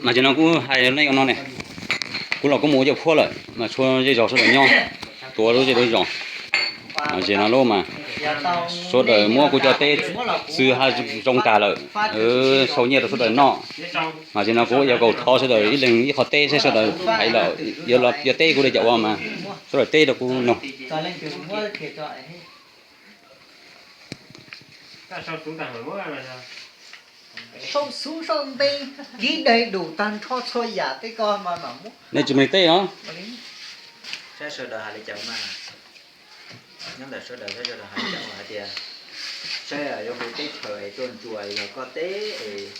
Mas ces no kuv hais nej no ne, kuv los kuv mus ua cov phuab lawm mas tshuav zej zog sawv daws nyob, tuav lub zej lub zos. Mas ces no lub mas sawv daws muab kuv cov teb txwv hav zoo tag lawm, sau nyiaj rau sawv daws noj. Mas ces no kuv yuav kaus thov sawv daws ib leeg ib qho teb saib sawv daws hais lawm, yuav teb kuv li cas ua mas sawv daws teb rau kuv noog. Sau xub sau npe, ký đầy đủ tag nrho txhua yam tej ko mas mam muab. Nej tsis mloog teb os? Saib sawv daws hais li cas mas, nyob ntawm sawv daws, saib sawv daws hais li cas hais tias, saib yuav hu teb chaws es tuaj ntsuas yog koj teb es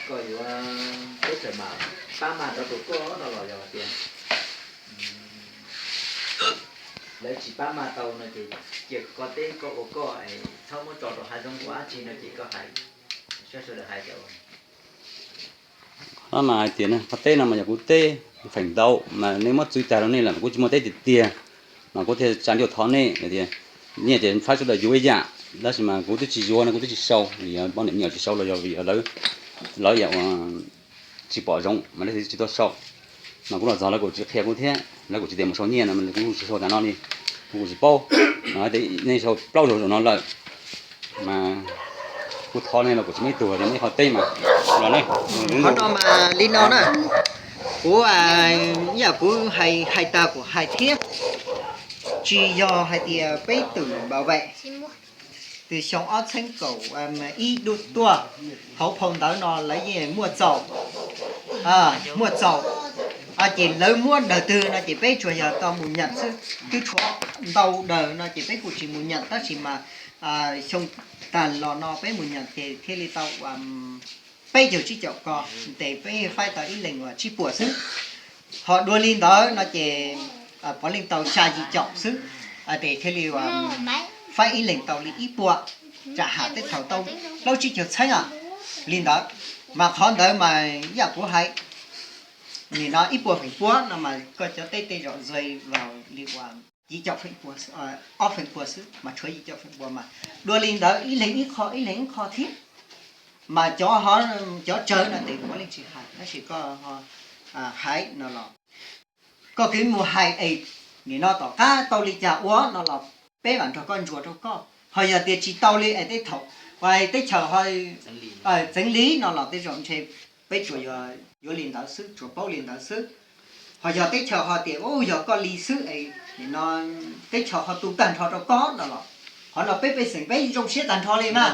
koj yuav teb chaws mam pab mag rau tus koj no los yog hais tias lawv tsis pab mag tau no ces cia koj teb koj ua koj es txhob muab tso rau hav zoov ua dab tsi no ces koj hais, saib sawv daws hais cas. Qhov no mas hais tias qhov teb no mas yog kuv teb feem ntau mas nej muab txwv tag rau nej lawm mas kuv tsis muaj teb tiag tiag, mas kuv thiaj tsa ncauj thov nej tias nyiaj ces faib sawv daws yuav ib yam, tab sis mas kuv twb tsis yuav no kuv twb tsis sau, vim yog poj niam me nyuam tsis sau los yog vim lawv, lawv yam uas tsis pom zoo mas lawv thiaj tsis tuaj sau. Mas kuv los txog lawv kuj tsis qhia kuv thiab, lawv kuj tsis tias mus sau nyiaj no, kuv tsis sau tas no li, kuv kuj tsis paub. Mas tias nej sau plaub zaug zaum no lawm, mas kuv thov nej los kuj tsis muaj ib tug tias muaj ib qho teb mas los ne. Qhov no mas li no na, kuv ib yam kuv hais tag kuv hais thiab, tsis yog hais tias peb twm npam vaim, twb xyoo ob txheeb kaum ib tuaj, hauv phau ntawv no lawv yeej muaj txaus, muaj txaus, ces lawv muab daws twg no ces peb tsuas yog tau mus nyam xwb, twb tshuav ntau daws no ces peb kuj tsis mus nyam tab sis mas xyoo tag los no peb mus nyam ces thiaj li tau peb caug tsib caum ko, ces peb faib tau ib leeg uas tsib puas xwb. Ho dua li ntawd no ces puav leej tau xya yim caum xwb, ces thiaj li faib ib leeg tau li ib puas, tsam ham tej thaum tau plaub tsib caug txheeb os. Li ntawd, mas qhov ntawd mas ib yam kuv hais, nim no ib puas feem pua no mas koj cov teb tej zaum zuag vau li uas yim caum feem pua, ob feem pua xwb mas tshuav yim caum feem pua mas dua li ntawd ib leeg ib qho ib leeg ib qho thiab. Mas cov, cov tsawg no ces puav leej tsis hais tab sis koj hais no los koj kib mus hais es nim no tom qab tau li cas ua no los peb mam nrog koj ntsuas rau koj. Ho yog tias tsis tau li es tej thaum teb chaws txeev li no los tej zaum ntshe peb tsuas yuav li ntawd xwb, tsuas paub li ntawd xwb. Ho yog teb chaws ho tias u yog koj li xwb es nim no teb chaws ho tu tag nrho rau koj no los qhov no peb pej xeem peb zoo siab tag nrho li mas,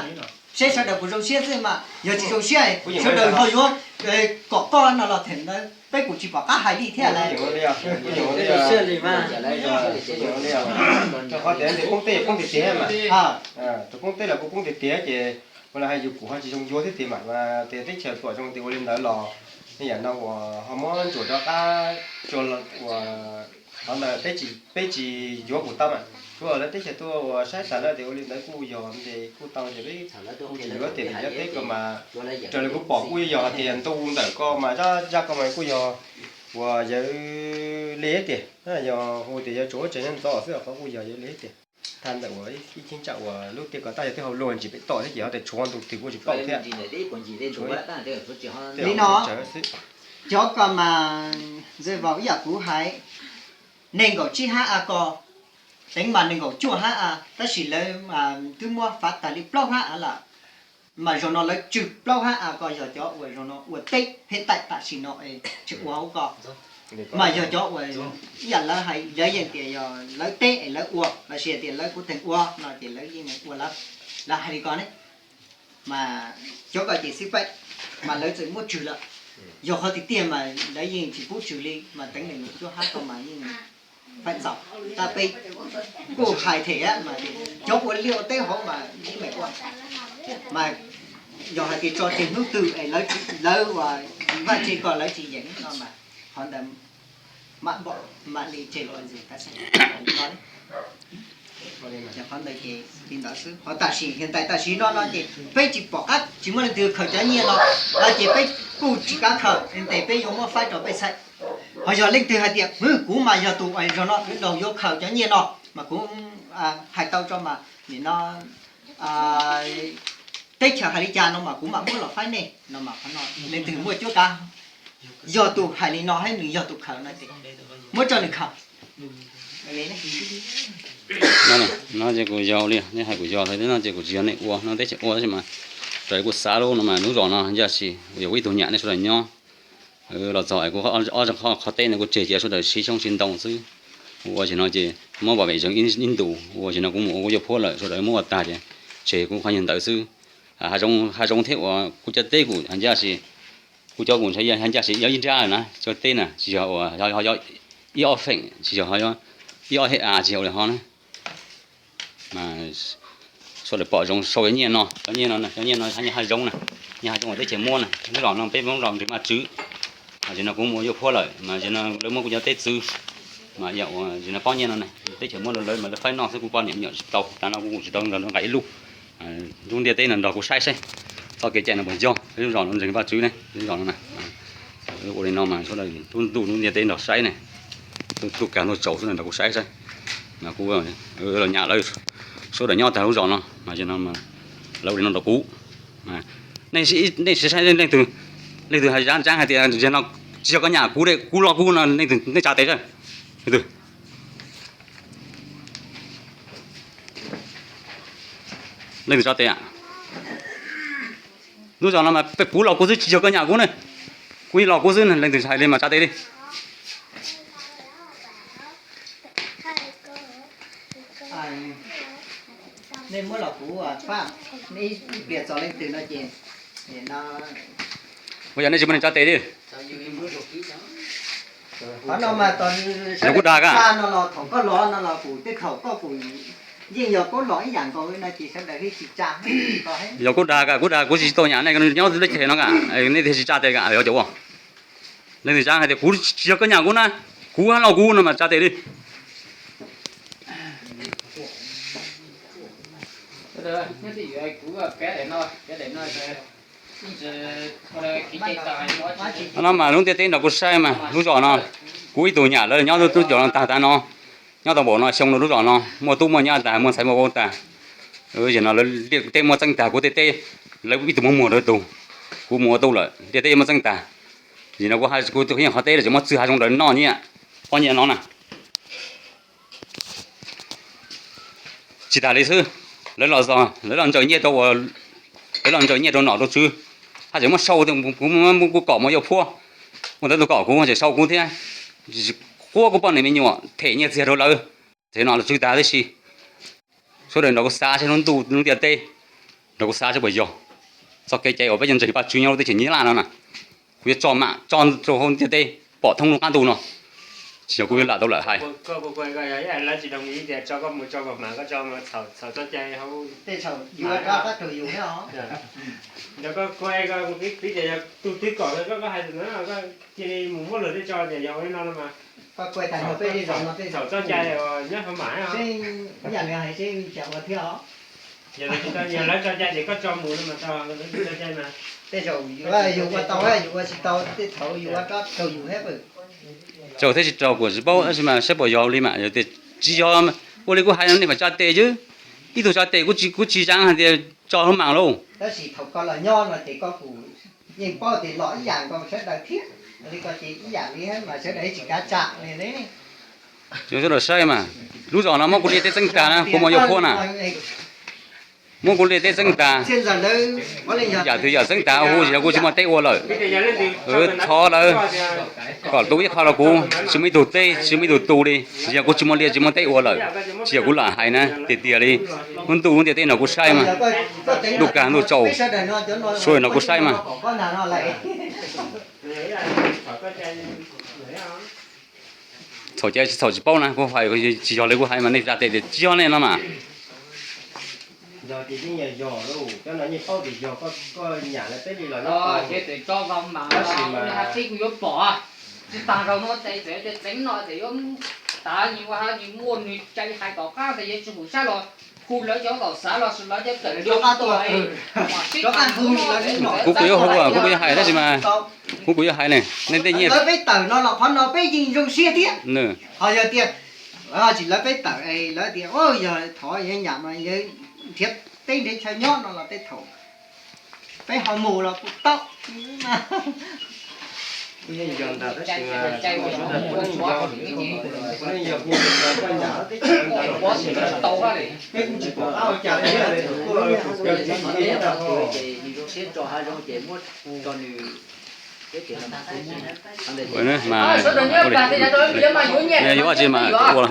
seb sawv daws puas zoo siab xwb mas yog tsis zoo siab sawv daws ho yuav kom koj no los them ntawd peb kuj tsis pom qab hais li thiab lawm. Rau qhov tias poob teb poob tiag tiag mas, tus poob teb los kuj poob tiag tiag ces ua li hais yus kuj ho tsis zoo yuav thiab tiag mas, tias teb chaws pom zoo tias ua li ntawd los, yam no uas ho muab ntsuas rov qab tso, uas qhov ntawd peb tsis yuav kuj tau mas, tsuav lawv teb chaws tuaj ua saib tas lawm tias ua li ntawd kuj yog ces kuj tau ces peb kuj tsis yuav tias vim cov teb ko mas, raws li kuv pom kuj yog hais tias ntu ntawm ko mas zaj ko mas kuj yog uas yawg li tiag, yog hu tias yawg tsuas huab tsev nyob ntxov xwb qhov kuj yog yawg li tiag. Tag ntawm uas ib cheeb tsam uas lub tiaj ko tab yog tej hauv luag ntsis pem toj thiab ces ho tias tshuav ntu twg kuj tsis paub thiab. Li no, cov ko mas zej vaus ib yam kuv hais, nees nkaum tsib hab a ko, teev mas nees nkaum cuaj hab a tab sis lawv twb muab fav tag li plaub hab a lawm. Mas zaum no lawv tswj plaub hab a ko yog cov uas zaum no ua teb phem taim tam sim no es tseem ua hauv ko. Mas yog cov uas ib yam lawv hais lawv yeej tias yog lawv teb es lawv ua lossis tias lawv kuv teeg ua no ces lawv yeej ua lawv, lawv hais li ko ne. Mas cov ko ces xib peb, mas lawv txawm muab tswj lawm. Yog qhov tiag tiag mas lawv yeej tsis pub tswj li mas teev nees nkaum cuaj hab ko mas yeej faib ntxaus. Tab peb kuj hais them mas cov ua liaj ua teb hauv mas ib me ua, mas yog hais tias tso tseg hnub twg es lawv, lawv ua vaj tse ko lawv tsis yeem no mas qhov ntawd mam npam mam li tseg los ntxiv tab sis qhov ntawd ces li ntawd xwb. Ho tam sim, tam sim no no ces peb tsis pom qab tsis muaj leej twg khaws cov nyiaj no, ces peb kuj tsis kam khaws, ntes peb yuav muab faib rau pej xeem. Ho yog leej twg hais tias kuv mas yog tus uas zaum no kuv yuav khaws cov nyiaj no mas kuv hais tau tso mas nim no teb chaws hais li cas no mas kuv mam muab los faib nej no mas qhov no leej twg muaj cuab kav, yog tus hais li no thiab nws yog tus khaws no ces muab rau nws khaws. No ces kuv yog li nej hais kuv yog li no ces kuv tsis yog nej ua no teb chaws ua tab sis mas raws kuv xav lub no mas lub zos no ncaj si yog kuv ib tug nyam nej sawv daws nyob. Los txog es kuv ob qho qhov teb no kuv tseg cia sawv daws siv xyoob siv ntoo xwb. Ua tsis no ces muab pov pem zeeg ib ntus, ua tsis no kuv mus ua kuv yuav phuab lawm sawv daws muab ua tag ces tseg kuv qhov nyuag ntawd xwb. Hav zoov thiab uas kuv cov teb kuv ncaj si, kuv cov kuv ntshai ncaj si yog ib nrab na, cov teb na tsis yog ua ib ob feem, tsis yog ib ob hej av, tsis yog ua li ho na. Mas sawv daws pom zoo sau cov nyiaj no, cov nyiaj no, cov nyiaj no nyiaj hav zoov na, nyiaj hav zoov uas teb chaws muab na, lub zos no peb Hmoob zos nrog Vaj Tswv. Mas tsis no kuv mus yuav phuab lawm mas tsis no lawv muab kuv cov teb txwv. Mas yog ua tsis no pob nyiaj no teb chaws muab rau lawv mas lawv faib noj xwb, kuv poj niam me nyuam tsis tau, tav no kuv tsis tau nrog nqaim ib lub. Lub ntiaj teb no nrog kuv saib saib txoj kev cai no puas yog, lub zos no ntseeg Vaj Tswv ne, lub zos no na. Ua li no mas sawv daws lub ntuj lub ntiaj teb nrog saib ne, ntuj kag ntuj tsaus sawv daws nrog kuv saib saib. Mas kuv los nyam lawv sawv daws nyob tag lub zos no mas lawv ua li no rau kuv. Nej saib leej twg, leej twg hais dab ntseeb hais tias no tsis yog koj nyam kuv, kuv los kuv no, nej tsa tes saib. Leej twg tsa tes? Lub zos no mas peb kuv los kuv xwb tsis yog koj nyam kuv ne, kuv los kuv xwb, leej twg hais li mas tsa tes li. Nej muab los kuv pab, nej ib pliag txog leej twg no ces, ua yog nej tsis muaj neeg tsa tes li. Qhov no mas, yog kuv dag ka, no los thaum koj los no los kuv tej thaum koj kuv yeej yog koj los ib yam nkaus no ces sawv daws tsis tsa. Yog kuv dag ka, kuv dag kuv tsis tau nyam nej nyob teb chaws no ka, nej thiaj tsis tsa tes ka, yog cov ua. Leej twg tsa hais tias kuv tsis yog koj nyam kuv na, kuv los kuv no mas tsa tes li. No mas lub ntiaj teb nrog kuv saib mas lub zos no, kuv ib tug nyam lawv nyob lub zos no tag tag no, nyob tau npaum no xyoo no lub zos no muaj tub muaj nyab tag, muaj ntxhais muaj vauv tag. Yog no lawv tej muaj txeeb tag, kuv tej teb lawv ib tug muaj muag rau ib tug, kuv mus ua tub lawm, tej teb muaj txeeb tag. Yog no kuv hais kuv tus yeej qhov teb lawv tseem muab txwv hav zoov ntawd noj nyiaj, pob nyiaj no na. Tsis tas li xwb, lawv los, lawv los ntsaws nyiaj rau, lawv los ntsaws nyiaj rau nom rau tswv, haj tseem muab sau, kuv kom mus yuav phuab, ua ntawd tus kom kuv tseem sau kuv thiab, quab kuv poj niam me nyuam, them nyiaj txiag rau lawv, txev nom los tswv tag tib si. Sawv daws nrog kuv xav saib lub ntuj lub ntiaj teb, nrog kuv xav saib puas yog txoj kev cai uas peb cov ntseeg Vajtswv nyob lub teb chaws Nyab Laj no na. Kuv yuav tso mam tso rau hauv ntiaj teb pom thoob lub qab ntuj no, tsis yog kuv yuav lam tau lawm hais. Ntawd koj kuj hais tias yog tus twg kom koj cia li mus muab luag tej tso tias yog ua li no no mas, thaum txoj cai nyob hauv mam os. Yog lawv tsis tau nyiam lawv tso cai ces koj tso mus no mas tau, lawv tsis tau cai mas. Tej zaum yus ua tau, yus ua tsis tau, tej thaum yus ua rau yus thiab. Raug thiab tsis raug kuv tsis paub tab sis mas saib puas yog li mas yog tias tsis yog, ua li kuv hais no nej mam tsa tes xwb. Ib tug tsa tes kuv tsis, kuv tsis zam hais tias tso hauv mam lauj. Tab sis thaum koj los nyob no ces koj kuj yeej paub tias los ib yam nkaus sawv daws thiab, li ko ces ib yam li mas sawv daws tsis kav tsam li ne. Sawv daws saib mas, lub zos no muab kuv liaj teb txeeb tag na, kuv mus yuav phuab na. Muab kuv liaj teb txeeb tag, yam twg yam txeeb tag huv, tsis yog kuv tsis muaj teb ua lawm. Thov lawv kom tu ib qho rau kuv, tsis muaj ib tug teb, tsis muaj ib tug tu li, tsis yog kuv tsis muaj liaj tsis muaj teb ua lawm, tsis yog kuv lam hais na, tiag tiag li. Lub ntuj lub ntiaj teb nrog kuv saib mas, ntuj kag ntuj tsaus, sawv daws nrog kuv saib mas. Txhaum cai tsis txhaum tsis paub na, kuv hais tsis yog li kuv hais mas nej tsa tes tias tsis yog nej no mas. Yog tias yeej yog yog lauj, cov no yeej paub tias yog koj, koj nyam lawv peb li los nyob tau. Tab sis mas tib kuv yuav pom tsis tag rau no ces txawm tias txeev no ces yuav tav nws ua nws muaj nws cai hais tom qab tes yuav tsis pum saib los hu lawv cov tom xav los sis lawv cov tawm nrog qab tuaj. Kuv kuv yuav hu, kuv kuv yuav hais tab sis mas, kuv kuv yuav hais ne, nej tej nyiaj. Lawv peb tawm no los qhov no peb yeej zoo siab thiab. Ho yog tias tsis lawv peb tawm es lawv tias yog thov yog nyam mas nrhiav teb nrhiav chaw nyob no los tej thaum Peb ho mus los kuj tau. Peb kuj tsis pom qab ua cas li. Ces nws zoo siab tso hav zoov ces muab tso nws. Mas yuav ua tsi mas ua.